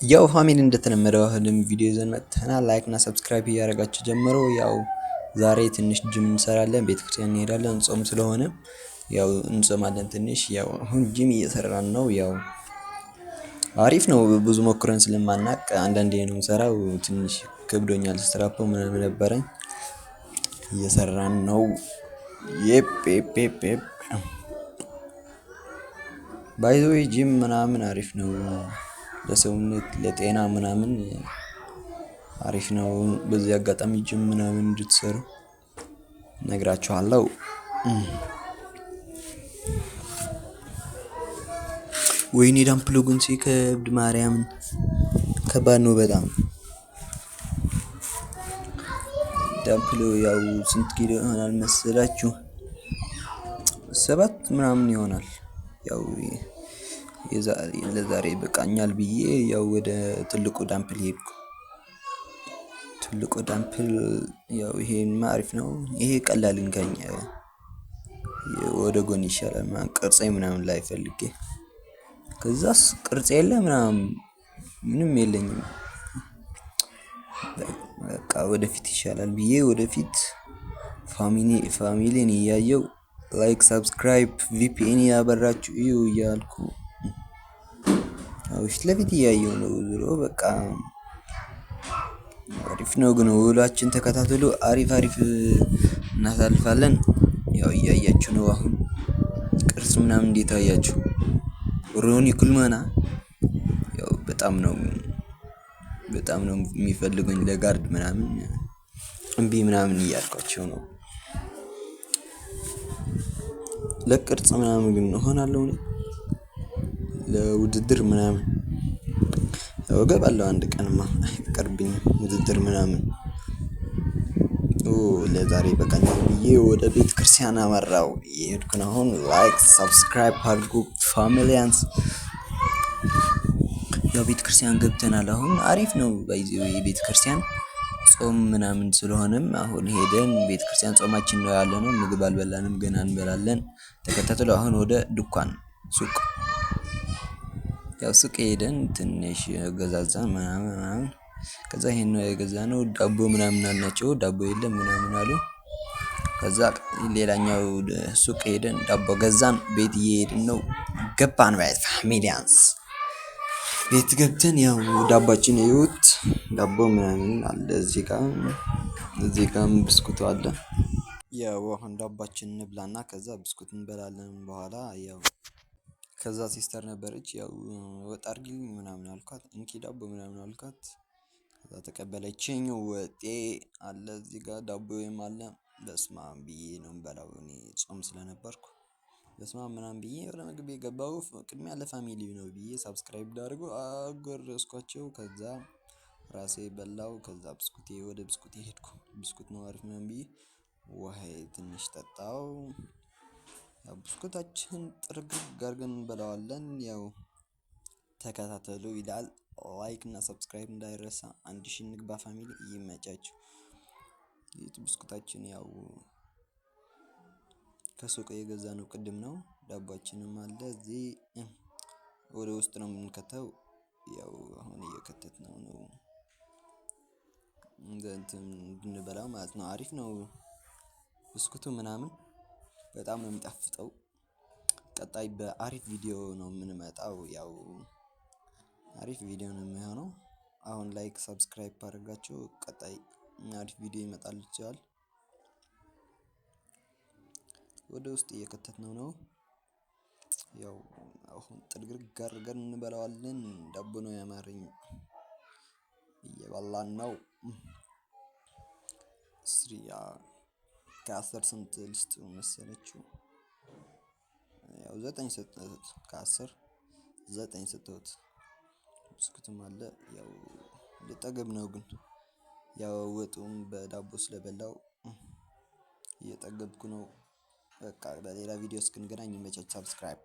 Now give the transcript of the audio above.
ያው family እንደተለመደው አሁንም ቪዲዮ ይዘን መጥተናል። Like እና subscribe እያደረጋችሁ ጀምሮ ያው ዛሬ ትንሽ ጅም እንሰራለን፣ ቤተክርስቲያን እንሄዳለን። ጾም ስለሆነ ያው እንጾማለን ትንሽ። ያው አሁን ጅም እየሰራን ነው። ያው አሪፍ ነው። ብዙ ሞክረን ስለማናቅ አንዳንዴ ነው የምሰራው። ትንሽ ከብዶኛል። ስትራፖ ምናምን ነበረኝ፣ እየሰራን ነው። Yep yep yep yep፣ by the way gym ምናምን አሪፍ ነው ለሰውነት፣ ለጤና ምናምን አሪፍ ነው። በዚህ አጋጣሚ ጅም ምናምን እንድትሰሩ ነግራችኋለሁ። ወይኔ dumbbell ኡ ግን ሲከብድ ማርያምን ከባድ ነው በጣም። Dumbbell ኡ ያው ስንት ኪሎ ይሆናል መሰላችሁ? 7 ምናምን ይሆናል። ያው ለዛሬ ይበቃኛል ብዬ ያው ወደ ትልቁ dumbbell ሄድኩ። ትልቁ dumbbell ያው ይሄማ አሪፍ ነው። ይሄ ቀላል እንካኝ ወደ ጎን ይሻላል። ቅርጼ ምናምን ላይ ፈልጌ ከዛስ ቅርጽ የለ ምናምን ምንም የለኝም። በቃ ወደፊት ይሻላል ብዬ ወደፊት family ን እያየው like፣ subscribe፣ VPN እያበራችሁ እዩ እያልኩ ፊት ለፊት እያየው ነው። ዞሮ በቃ አሪፍ ነው ግን ውሏችን ተከታተሉ። አሪፍ አሪፍ እናሳልፋለን። ያው እያያችሁ ነው አሁን ቅርጽ ምናምን እንዴት አያችሁ? ሮኒ ኩልማና ያው በጣም ነው የሚፈልጉኝ ለ guard ምናምን፣ እምቢ ምናምን እያልኳቸው ነው። ለቅርጽ ምናምን ግን እሆናለሁ እኔ ለውድድር ምናምን ያው እገባለሁ፣ አንድ ቀንማ አይቀርብኝም ውድድር ምናምን። ለዛሬ በቃኛል ብዬ ወደ ቤተ ክርስቲያን አመራው፣ እየሄድኩ ነው አሁን። Like፣ subscribe አድርጉ familians። ያው ቤተ ክርስቲያን ገብተናል አሁን፣ አሪፍ ነው። By the way ቤተ ክርስቲያን ጾም ምናምን ስለሆነም አሁን ሄደን ቤተ ክርስቲያን ጾማችን ነው ያለነው። ምግብ አልበላንም፣ ገና እንበላለን። ተከታተሉ። አሁን ወደ ድኳን ሱቅ፣ ያው ሱቅ ሄደን ትንሽ ገዛዛን ምናምን ምናምን። ከዛ ይሄን ነው የገዛነው፣ ዳቦ ምናምን አልናቸው፣ ዳቦ የለም ምናምን አሉ። ከዛ ሌላኛው ሱቅ ሄደን ዳቦ ገዛን። ቤት እየሄድን ነው። ገባን ቤት familians። ቤት ገብተን ያው ዳቧችን እዩት። ዳቦ ምናምን አለ እዚህ ጋር፣ እዚህ ጋርም ብስኩቱ አለ። ያው አሁን ዳቧችን እንብላና ከዛ ብስኩት እንበላለን በኋላ። ያው ከዛ sister ነበረች፣ ያው ወጥ አድርጊልኝ ምናምን አልኳት። እንኪ ዳቦ ምናምን አልኳት። ከዛ ተቀበለችኝ። ወጤ አለ እዚህ ጋር፣ ዳቦዬም አለ። በስመአብ ብዬ ነው የምበላው፣ እኔ ጾም ስለነበርኩ በስመአብ ምናምን ብዬ ወደ ምግብ የገባው። ቅድሚያ ለ family ነው ብዬ subscribe ላድርጉ አጎረስኳቸው። ከዛ ራሴ በላው። ከዛ ብስኩቴ ወደ ብስኩቴ ሄድኩ። ብስኩት ነው አሪፍ ምናምን ብዬ ውሃ ትንሽ ጠጣው። ያው ብስኩታችን ጥርግርግ አድርገን እንበላዋለን። ያው ተከታተሉ ይላል። Like እና subscribe እንዳይረሳ። 1000 እንግባ family፣ ይመቻችሁ። ብስኩታችን ያው ከሱቅ የገዛነው ቅድም ነው። ዳቧችንም አለ እዚህ፣ ወደ ውስጥ ነው የምንከተው። ያው አሁን እየከተትነው ነው እንደ እንትን እንድንበላው ማለት ነው። አሪፍ ነው ብስኩቱ ምናምን፣ በጣም ነው የሚጣፍጠው። ቀጣይ በአሪፍ ቪዲዮ ነው የምንመጣው። ያው አሪፍ ቪዲዮ ነው የሚሆነው። አሁን like፣ subscribe አድርጋችሁ ቀጣይ አሪፍ ቪዲዮ ይመጣል ይችላል። ወደ ውስጥ እየከተትነው ነው። ያው አሁን ጥርግርግ አድርገን እንበላዋለን። ዳቦ ነው ያማረኝ። እየበላን ነው። ስሪያ ከ10 ስንት ልስጥ መሰለችው? ያው 9 ሰጠሁት፣ ከ10 9 ሰጠሁት። ብስኩትም አለ፣ ያው ልጠግብ ነው ግን ያው ወጡም በዳቦ ስለበላው እየጠገብኩ ነው። በቃ በሌላ ቪዲዮ እስክንገናኝ ይመቻች። Subscribe።